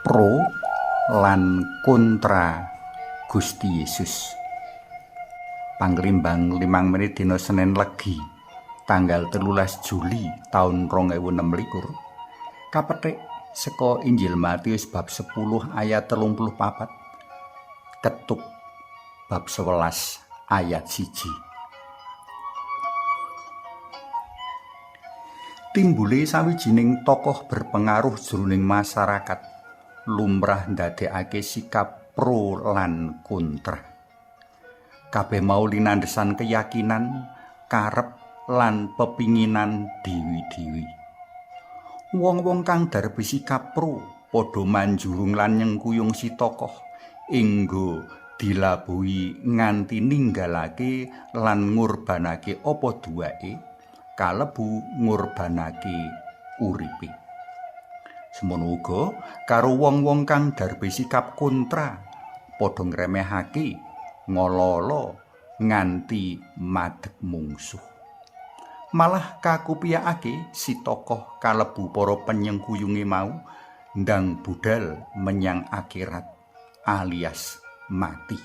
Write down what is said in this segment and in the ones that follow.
Pro lan kontra Gusti Yesus. Panglimbang 5 menit dina Senin Legi, tanggal 13 Juli taun 2026, kapetik saka Injil Matius bab 10 ayat 34, ketuk bab 11 ayat 1. Timbule sawijining tokoh berpengaruh jroning masyarakat lumrah ndadekake sikap pro lan kontra. Kabeh mau linandesan keyakinan, karep lan pepinginan dewi-dewi. Wong-wong kang darbi sikap pro padha manjurung lan nyengkuyung si tokoh inggo dilabuhi nganti ninggalake lan ngurbanake apa duweke, kalebu ngurbanake uripe. Semono uga karo wong-wong kang darbe sikap kontra padha ngremehake, ngolo-olo nganti madeg mungsuh. Malah kakupiyakake si tokoh kalebu para penyengkuyunge mau ndang budal menyang akhirat alias mati.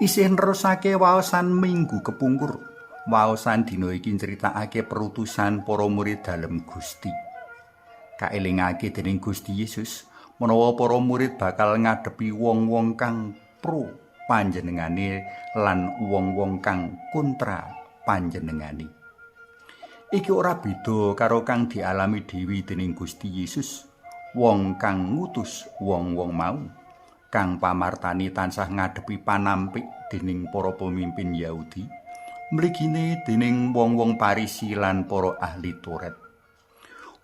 Isih nerusake waosan minggu kepungkur, waosan dina iki nyritakake perutusan para murid dalem Gusti. Kaelingake dening Gusti Yesus menawa para murid bakal ngadepi wong-wong kang pro panjenengane lan wong-wong kang kontra panjenengane. Iki ora beda karo kang dialami dewi dening Gusti Yesus, wong kang ngutus wong-wong mau, kang pamartani tansah ngadepi panampik dening para pemimpin Yahudi, mligine dening wong-wong Parisi lan para ahli Taurat.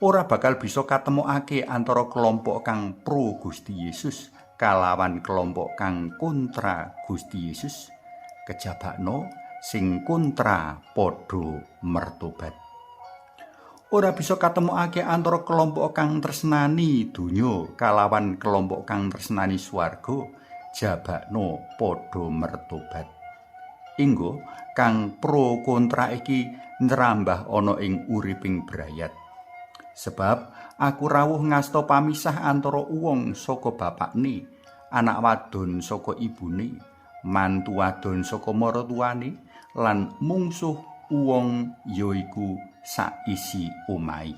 Ora bakal bisa katemokake antara kelompok kang pro Gusti Yesus kalawan kelompok kang kontra Gusti Yesus, kejabakno sing kontra padha mertobat. Ora bisa katemokake antara kelompok kang tresnani donya kalawan kelompok kang tresnani swarga, jabakno padha mertobat. Inggo kang pro kontra iki nrambah ana ing uriping brayat. Sebab aku rawuh ngasta pamisah antara wong saka bapakne, anak wadon saka ibune, mantu wadon saka maratuwane, lan mungsuh wong yaiku saisi omahe.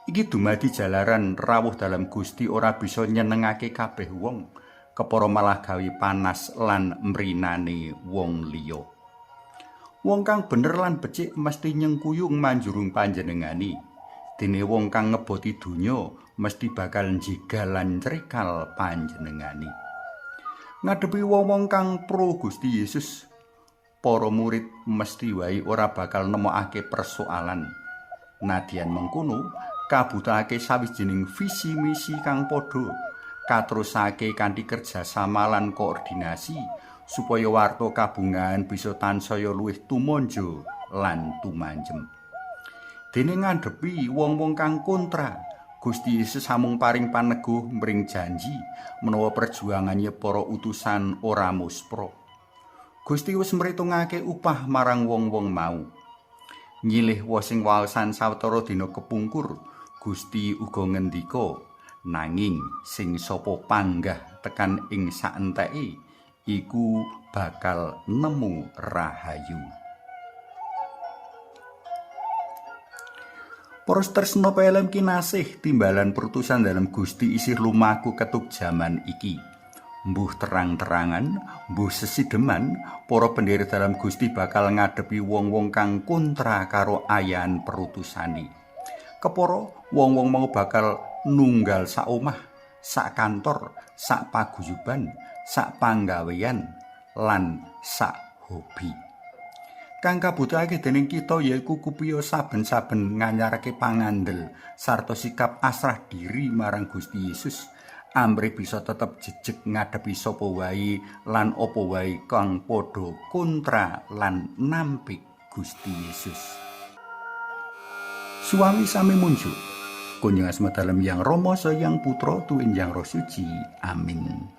Iki dumadi jalaran rawuh dalam Gusti ora bisa nyenengake kabeh wong, kepara malah gawe panas lan mrinane wong liya. Wong kang bener lan becik mesti nyengkuyung manjurung panjenengane. Dene wong kang ngeboti donya mesti bakal njegal lan nyrikal panjenengane. Ngadepi wong-wong kang pro Gusti Yesus, para murid mesti wae ora bakal nemokake persoalan. Nadyan mengkono, kabutuhake sawijining visi misi kang padha, katerusake kanthi kerjasama lan koordinasi supaya warta kabungahan bisa tansaya luwih tumanja lan tumanjem. Dene ngadhepi wong-wong kang kontra, Gusti Yesus amung paring paneguh mring janji menawa perjuangane para utusan ora muspra. Gusti wis mritungake upah marang wong-wong mau. Nyilih wosing waosan sawetara dina kepungkur, Gusti uga ngendika, nanging sing sapa panggah tekan ing saenteke iku bakal nemu rahayu. Para tresna PLM kinasih, timbalan perutusan dalam Gusti isih lumaku ketuk jaman iki. Mbuh terang-terangan, mbuh sesideman, para pendiri dalam Gusti bakal ngadepi wong-wong kang kontra karo ayan perutusane. Kepara wong-wong mau bakal nunggal sak omah, sak kantor, sak paguyuban, sak panggawean, lan sak hobi. Kang kabutuhake dening kita yaiku kupiya saben-saben nganyarake pangandel sarta sikap asrah diri marang Gusti Yesus, amrih bisa tetep jejeg ngadepi sapa wae lan apa wae kang padha kontra lan nampik Gusti Yesus. Suami sami munjuk. Kunjung asma dalem Yang Rama Sang Putra tuwin Yang Roh Suci. Amin.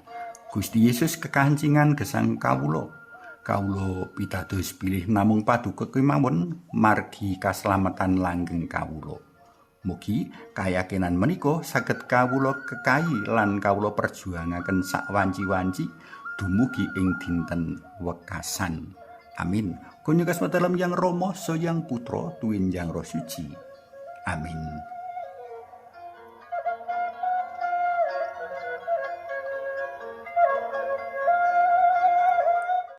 Gusti Yesus kekancingan gesang kawula. Kawula pitados bilih namung paduka kemawon margi kaslametan langgeng kawula. Mugi kayakinan menika saged kawula kekayi lan kawula perjuangaken sak wanci-wanci dumugi ing dinten wekasan. Amin. Kunyo kasma dalem Yang Rama, Yang Putra, tuwin Yang Roh Suci. Amin.